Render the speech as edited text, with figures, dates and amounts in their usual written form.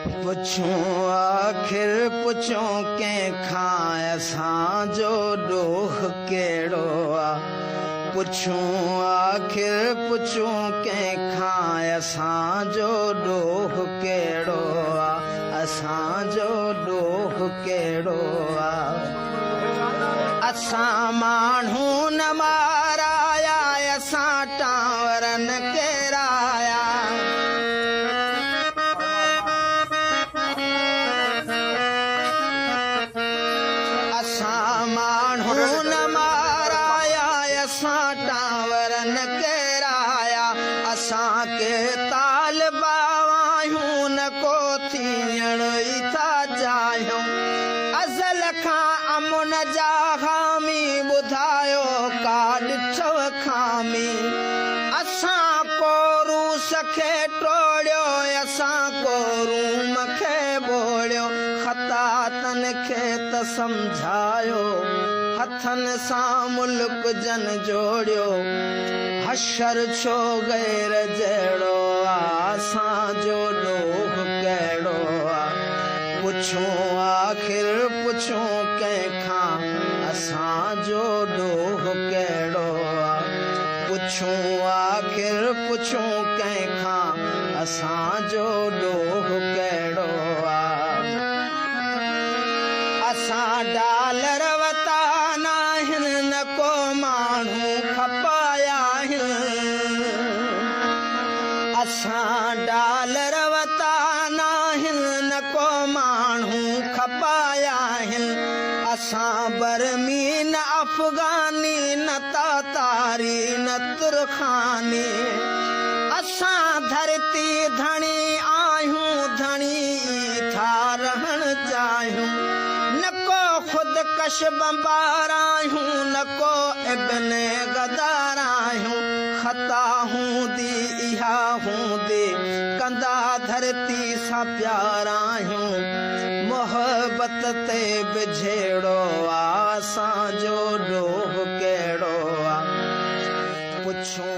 پڇون آخر پڇون ڪنهن کان اسان جو ڏوهه ڪهڙو آ؟ پڇون آخر پڇون ڪنهن کان اسان جو ڏوهه ڪهڙو آ؟ اسان جو ڏوهه ڪهڙو آ؟ اسان ماڻهو نه مارايا، اسان ٽانور نه ڪيرايا. اسان ماڻهو نه مارايا، اسان ٽانور نه ڪيرايا. اسان ڪي طالبا آهيون، نه ڪو ٿيڻ ئي ٿا چاهيون. ازل کان امن جا حامي، ٻڌايو ڪا ڏٺو خامي؟ اسان ڪو روس کي ٽوڙيو، اسان ڪو روم کي ٻوڙيو. خطا تن کي ته سمجهايو، هٿن سان ملڪ جن جوڙيو. حشر ڇو غير جهڙو آ؟ اسان جو ڏوهه ڪهڙو آ؟ پڇون آخر پڇون ڪنهن کان اسان جو ڏوهه ڪهڙو آ؟ پڇون آخر پڇون ڪنهن کان اسان جو ڏوهه ڪهڙو آ؟ اسان ڊالر وتا ناهن، نه ڪو ماڻهو کپايا آهن. اسان ڊالر وتا ناهن، نه ڪو ماڻهو کپايا آهن. اسان برمي نه افغاني، نه تاتاري نه ترخاني. اسان ڌرتي ڌڻي آهيون، ڌڻي ئي ٿا رهڻ چاهيون. نه ڪو خودڪش بمبار آهيون، نه ڪو ابن غدار آهيون. خطا هوندي اها هوندي، ڪندا ڌرتي سان پيار آهيون. محبت تي به جهيڙو آ، اسان جو ڏوهه ڪهڙو آ؟ پڇون